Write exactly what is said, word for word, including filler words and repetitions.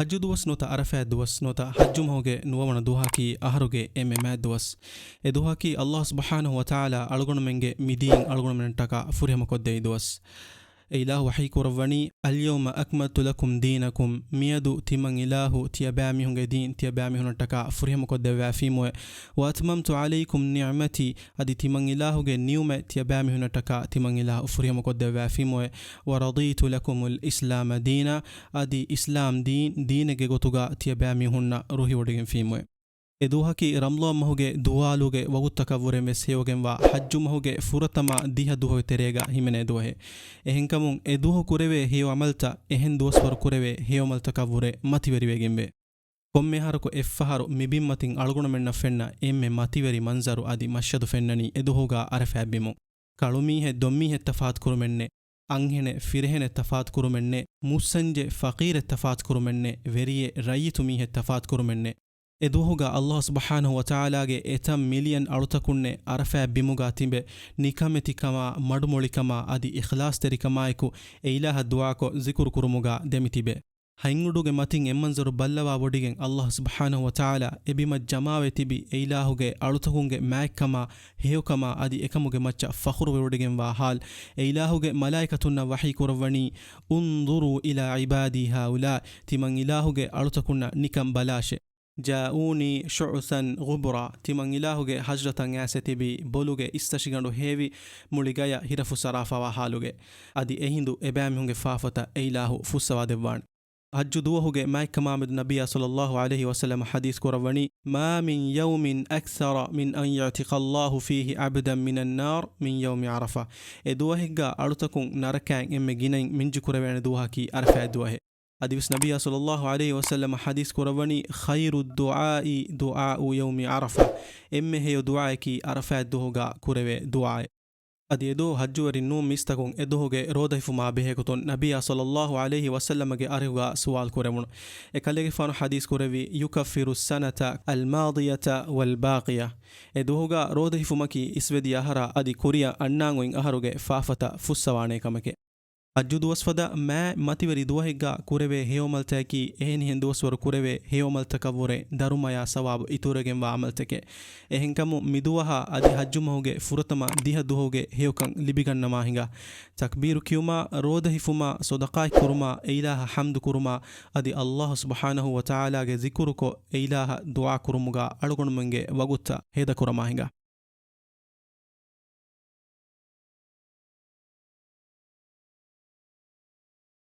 ޙައްޖު ދުވަސް ނުވަތަ ޢަރަފާތް ދުވަސް ނުވަތަ ޙައްޖު މަހުގެ ނުވަވަނަ ދުވަހަކީ އަހަރުގެ އެންމެ މާތް ދުވަސް. އެ ދުވަހަކީ ﷲ ސުބްޙާނަހޫ ވަތަޢާލާ އަޅުގަނޑުމެންގެ މި ދީން އަޅުގަނޑުމެންނަށްޓަކާ ފުރިހަމަކޮށްދެއްވި ދުވަސް. އެ އިލާހު ވަޙީ ކުރައްވަނީ، "اليوم أكملت لكم دينكم" މިއަދު ތިމަން އިލާހު ތިޔަބައިމީހުންގެ ދީން ތިޔަބައިމީހުންނަށްޓަކާ ފުރިހަމަކޮށްދެއްވައިފީމުވެ. "وأتممت عليكم نعمتي" އަދި ތިމަން އިލާހުގެ ނިޢުމަތް ތިޔަބައިމީހުންނަށްޓަކާ ތިމަން އިލާހު ފުރިހަމަކޮށްދެއްވައިފީމުވެ. "ورضيت لكم الإسلام دينا" އަދި އިސްލާމް ދީން ދީނެއްގެ ގޮތުގަ ތިޔަބައިމީހުންނަށް ރުހިވޮޑިގެންފީމުވެ. އެ ދުވަހަކީ ރަމަޟާން މަހުގެ ދުވާލުގެ ވަގުތުތަކަށްވުރެން ވެސް ހެޔޮގެންވާ ޙައްޖު މަހުގެ ފުރަތަމަ ދިހަ ދުވަހުގެ ތެރޭގަ ހިމެނޭ ދުވަހެއް. އެހެންކަމުން އެ ދުވަހު ކުރެވޭ ހެޔޮ ޢަމަލުތައް އެހެން ދުވަސްވަރު ކުރެވޭ ހެޔޮ ޢަމަލުތަކަށްވުރެ މަތިވެރިވެގެންވޭ. ކޮންމެ އަހަރަކު އެއްފަހަރު މި ބިންމަތިން އަޅުގަނޑުމެންނަށް ފެންނަ އެންމެ މަތިވެރި މަންޒަރު އަދި މަޝްހަދު ފެންނަނީ އެ ދުވަހުގަ ޢަރަފާތް ބިމުން. ކަޅުމީހެއް ދޮންމީހެއް ތަފާތުކުރުމެއްނެއް، އަންހެނެއް ފިރިހެނެއް ތަފާތުކުރުމެއްނެއް، މުއްސަންޖެއް ފަޤީރެއް ތަފާތުކުރުމެއްނެއް، ވެރިއެއް ރައްޔިތު މީހެއް ތަފާތުކުރުމެއްނެއް. އެ ދުވަހުގަ ﷲ ސުބްޙާނަހޫ ވަތަޢާލާގެ އެތައް މިލިއަން އަޅުތަކުންނެއް ޢަރަފާތް ބިމުގަ ތިބެ، ނިކަމެތިކަމާ، މަޑުމޮޅިކަމާ އަދި އިޚްލާޞްތެރިކަމާއެކު އެ އިލާހަށް ދުޢާކޮށް ޒިކުރު ކުރުމުގަ ދެމިތިބެ. ހަތްއުޑުގެ މަތިން އެއްމަންޒަރު ބައްލަވާ ވޮޑިގެން ﷲ ސުބްޙާނަހޫ ވަތަޢާލާ އެ ބިމަށް ޖަމާވެ ތިބި އެ އިލާހުގެ އަޅުތަކުންގެ މާތްކަމާ، ހެޔޮކަމާ އަދި އެކަމުގެ މައްޗަށް ފަޚުރުވެވޮޑިގެންވާ ޙާލް. އެ އިލާހުގެ މަލާއިކަތުންނަށް ވަޙީ ކުރައްވަނީ، "انظروا إلى عبادي هؤلاء" ތިމަން އިލާހުގެ އަޅުތަކުންނަށް ނިކަން ބަލާށޭ. "جاءوني شعثا غبرا" ތިމަން އިލާހުގެ ޙަޟްރަތަށް އައިސް ތިބި ބޮލުގެ އިސްތަށިގަނޑު ހޭވި މުޅި ގަޔަށް ހިރަފުށް ސަރާފަވާ ޙާލުގެ. އަދި އެހިނދު އެބައިމީހުންގެ ފާފަތައް އެ އިލާހު ފުއްސަވާ ދެއްވާނެ. ޙައްޖު ދުވަހުގެ މާތްކަމާމެދު ނަބިއްޔާ ޞައްލައްލާހު ޢަލައިހި ވަސައްލަމަ ޙަދީޘް ކުރައްވަނީ، "ما من يوم أكثر من أن يعتق الله فيه عبدا من النار من يوم عرفة" އެ ދުވަހެއްގަ އަޅުތަކުން ނަރަކައިން އެންމެ ގިނައިން މިންޖު ކުރެވޭނެ ދުވަހަކީ ޢަރަފާތް ދުވަހެއް. އަދިވެސް ނަބިއްޔާ ޞައްލައްލާހު ޢަލައިހި ވަސައްލަމަ ޙަދީޘް ކުރައްވަނީ، "خير الدعاء دعاء يوم عرفة" އެންމެ ހެޔޮ ދުޢާއަކީ ޢަރަފާތް ދުވަހުގަ ކުރެވޭ ދުޢާއެއް. އަދި އެދުވަހު ޙައްޖުވެރިން ނޫން މީސްތަކުން އެދުވަހުގެ ރޯދަ ހިފުމާ ބެހޭގޮތުން ނަބިއްޔާ ޞައްލައްލާހު ޢަލައިހި ވަސައްލަމަގެ އަރިހުގަ ސުވާލު ކުރެވުނު. އެކަލޭގެފާނު ޙަދީޘް ކުރެއްވީ، "يكفر السنة الماضية والباقية" އެދުވަހުގަ ރޯދަ ހިފުމަކީ އިސްވެދިޔަ އަހަރާ އަދި ކުރިއަށް އަންނާން އޮތް އަހަރުގެ ފާފަތައް ފުއްސަވާނޭ ކަމެކޭ. ޙައްޖު ދުވަސް ފަދަ މާތް މަތިވެރި ދުވަހެއްގަ ކުރެވޭ ހެޔޮ ޢަމަލުތަކަކީ އެހެނިހެން ދުވަސްވަރު ކުރެވޭ ހެޔޮ ޢަމަލުތަކަށްވުރެ ދަރުމަޔާ ސަވާބު އިތުރުވެގެންވާ ޢަމަލުތަކެއް. އެހެންކަމުން މިދުވަހާ އަދި ޙައްޖު މަހުގެ ފުރަތަމަ ދިހަ ދުވަހުގެ ހެޔޮކަން ލިބިގަންނަމާ ހިނގާ. ތަކްބީރު ކިޔުމާ، ރޯދަ ހިފުމާ، ޞަދަޤާތް ކުރުމާ، އެ އިލާހަށް ޙަމްދު ކުރުމާ، އަދި ﷲ ސުބްޙާނަހޫ ވަތަޢާލާގެ ޒިކުރުކޮށް، އެ އިލާހަށް ދުޢާ ކުރުމުގަ އަޅުގަނޑުމެންގެ ވަގުތުތައް ހޭދަކުރަމާ ހިނގާ.